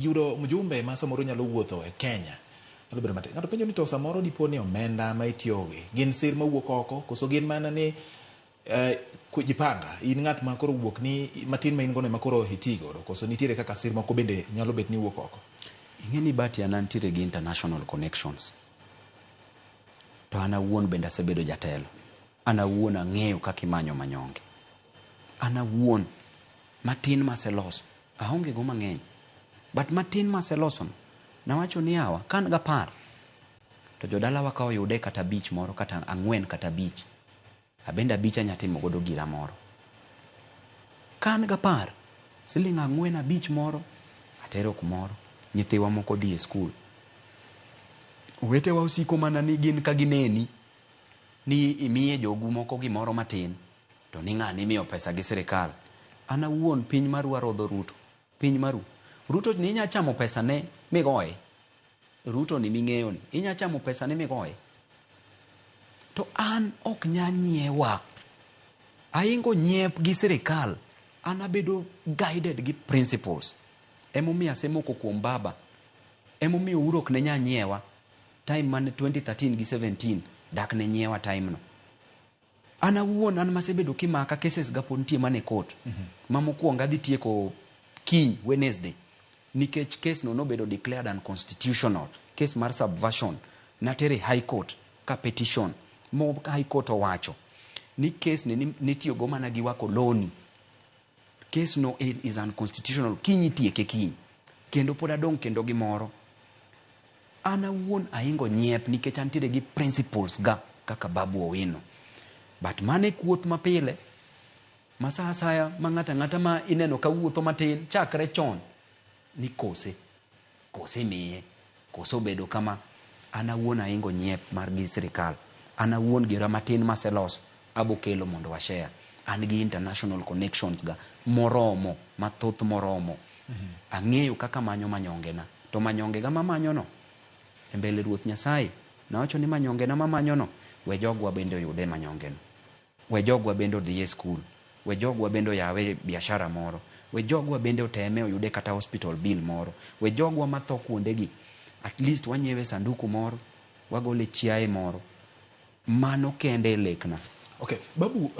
Yudo mjumbe ma samoro nyalo wuotho e Kenya nyalo bedo matek. Ng'ato penjo ni to samoro dipo ni omenda ma itiyogi gin sir mawuok oko koso gin mana ni kujipanga in ng'at ma koro wuok ni matin ma in gono ema koro iti godo koso nitiere kaka sir moko bende nyalo bet ni wuok oko. Ing'e ni Bati an antiere gi international connections. To an awuon bende asebedo jatelo. An awuon ang'eyo kaka imanyo manyonge. An awuon matin maseloso aonge go mang'eny but matin maseloso no nawacho ni yawa ka an gapar to jodalawa ka oyude kata abich moro kata ang'wen kata abich abende abich anya timo godo gira moro. Ka an gapar siling ang'wen abich moro atero kumoro nyithiwa moko dhi e skul. Owetewa osiko mana ni gin ka gineni ni imiye jogu moko gimoro matin to ni ng'ani imiyo pesa gi sirikal. An awuon piny maru arodho Ruto. Piny maru. Ruto ni inya chamo pesa ne migoye. Ruto ni ming'eyo ni inya chamo pesa ne migoye. To an ok nya nyiewa. Aingo nyiep gi sirikal. An abedo guided gi principles. Emomiyo asemoko kuom baba. Emomiyo Uhuru ok ne nya nyiewa. Time mane 2013 gi 17 dak ne nyiewa time no. An awuon an masebedo kimaka cases ga pod nitie mana e court. Ma mokwongo adhi tieko kiny Wednesday nikech case no nobedo declared unconstitutional. Case mar subversion natere High Court ka petition mo High Court owacho ni case ni nitiyogo mana gi wakoloni. Case no is unconstitutional. Kiny itieke kiny. Kendo pod adong' kendo gi moro. An awuon ahingo nyiep nikech antiere gi principles ga kaka Babu Owino. But mano e kuoth mapile ma sa asaya ma ng'ato ang'ata ma ineno ka wuotho matin chakre chon ni kose, kose imiye, kose obedo kama. An awuon ahingo nyiep mar gi sirikal. An awuon gira matin maseloso abo kelo mondo wa share. An gi international connections ga moromo, mathoth moromo. Ang'eyo kaka manyo manyongena. To manyongega mamanyono, e mbele Ruoth Nyasaye, nawacho ni manyongena mamanyono, we jogwa bende oyude manyongeno. We jogwa bende odhi e skul. We jogwa bende oyawe biashara moro. We jogwa bende oteme oyude kata hospital bill moro. We jogwa matho kuondegi, at least wanyiewe sanduku moro, wagole chiaye moro. Mano kende e lekna. Okay, Babu,